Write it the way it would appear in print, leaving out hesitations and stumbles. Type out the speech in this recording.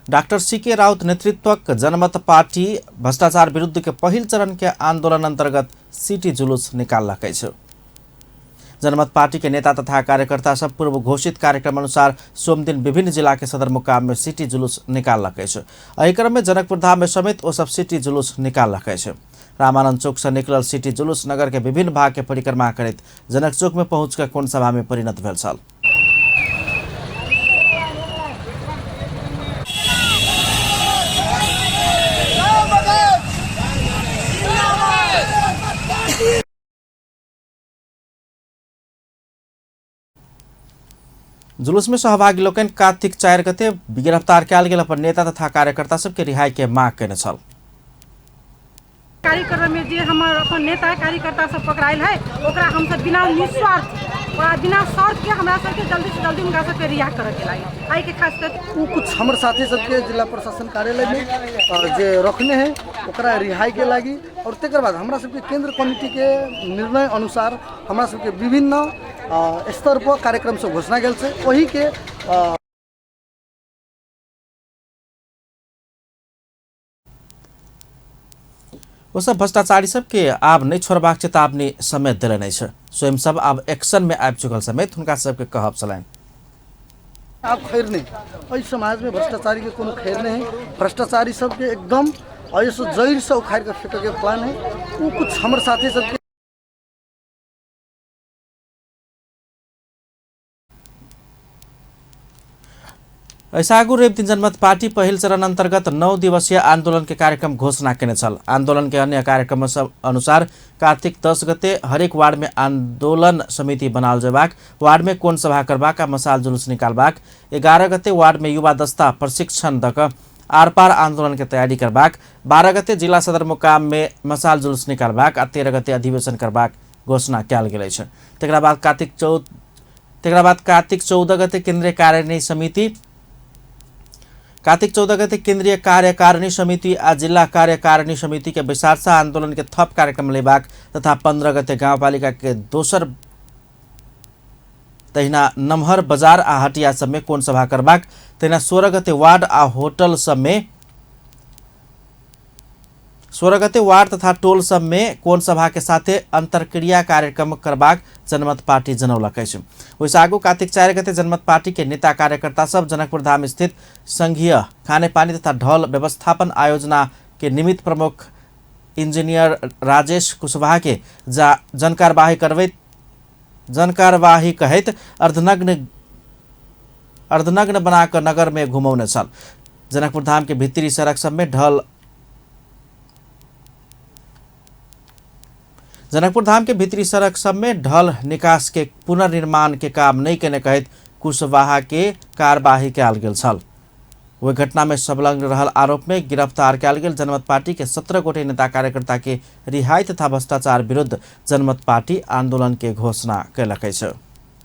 Doctor सीके राउत नेतृत्वक जनमत party भ्रष्टाचार विरुद्ध के पहिल चरण के आंदोलन अंतर्गत सिटी जुलूस निकाललक अछि। जनमत पार्टी के नेता तथा कार्यकर्ता सब पूर्व घोषित कार्यक्रम अनुसार सोमदिन विभिन्न जिला के सदरमुकाम में सिटी जुलूस निकाललक अछि। एहि क्रम में जनकपुर धाम में समेत ओ सब सिटी जुलूस निकाललक अछि। रामानंद चौक से निकलल सिटी जुलूस नगर के विभिन्न भाग के परिक्रमा करैत जनक चौक में पहुंच के कोण सभा में परिणत भेल छल। जुलूस में सहभागी लोकनि कार्तिक 4 गते गिरफ्तार कयल गेल अपन नेता तथा कार्यकर्ता सबके रिहाई के मांग केने छल। कार्यक्रम में जे हमर अपन नेता कार्यकर्ता सब पकड़ायल है ओकरा हमसब बिना निस्वार्थ ओकरा बिना शर्त के हमरा सबके जल्दी से जल्दी हुनका सबके रिहा करऽ के लागी। एहिके खास कर उ कुछ हमर साथी सबके जिला प्रशासन कार्यालय में जे रखने है ओकरा रिहाई के लागी और तकर बाद हमरा सबके केंद्र कमिटी के निर्णय अनुसार हमरा सबके विभिन्न स्तर पर कार्यक्रम सब घोषणा गेल छै ओही के ओ सब भ्रष्टाचारी सबके आब नहीं छोड़बाक चेतावनी समेत देलनि अछि। स्वयं सब आब एक्शन में आबि चुकल समेत हुनका सबके कहब छलनि। आब खैर नहीं, एहि समाज में भ्रष्टाचारी के कोनो खैर नहीं है। भ्रष्टाचारी सबके एकदम ऐसे जड़ से उखाड़ के फेंके के प्लान है। उ कुछ हमर साथी सबके ऐसा आगू रवि दिन जनमत पार्टी पहिल चरण अंतर्गत 9 दिवसीय आंदोलन के कार्यक्रम घोषणा केने छल। आंदोलन के अन्य कार्यक्रम सब अनुसार कार्तिक 10 गते हरेक वार्ड में आंदोलन समिति बनाल जेबाक, वार्ड में कोण सभा करबाक आ मसाल जुलूस निकालबाक, 11 गते वार्ड में युवा दस्ता प्रशिक्षण दक आरपार आंदोलन के तैयारी करबाक, 12 गते जिला सदरमुकाम में मसाल जुलूस निकालबाक आ 13 गते अधिवेशन करबाक घोषणा कयल गेल अछि। तकरा बाद कार्तिक 14 गते केंद्रीय कार्यकारिणी समिति, कार्तिक 14 गते केंद्रीय कार्यकारिणी समिति आ जिला कार्यकारिणी समिति के बैसार से आंदोलन के थप कार्यक्रम लेबाक तथा 15 गते गाउँपालिका के दोसर तहिना नमहर बजार आ हटिया सब में कोण सभा करबाक, तहिना 16 गते वार्ड आ होटल सब में 16 गते वार्ड तथा टोल सब में कोण सभा के साथे अंतर्क्रिया कार्यक्रम करबाक जनमत पार्टी जनौलक अछि। ओहिसँ आगू कार्तिक 4 गते जनमत पार्टी के नेता कार्यकर्ता सब जनकपुर धाम स्थित संघीय खानेपानी तथा ढल व्यवस्थापन आयोजना के निमित्त प्रमुख इंजीनियर राजेश कुशवाहा के जनकारवाही कहैत अर्धनग्न बनाकर नगर में घुमौने छल। जनकपुर धाम के भीतरी सड़क सब में ढल जनकपुर धाम के भीतरी सड़क सब में ढल निकास के पुनर्निर्माण के काम नहीं केने कहैत कुशवाहा के कार्यवाही कयल गेल छल। ओहि घटना में संलग्न रहल आरोप में गिरफ्तार कयल गेल जनमत पार्टी के 17 गोटे नेता कार्यकर्ता के रिहाई तथा भ्रष्टाचार विरुद्ध जनमत पार्टी आंदोलन के घोषणा कयलक अछि।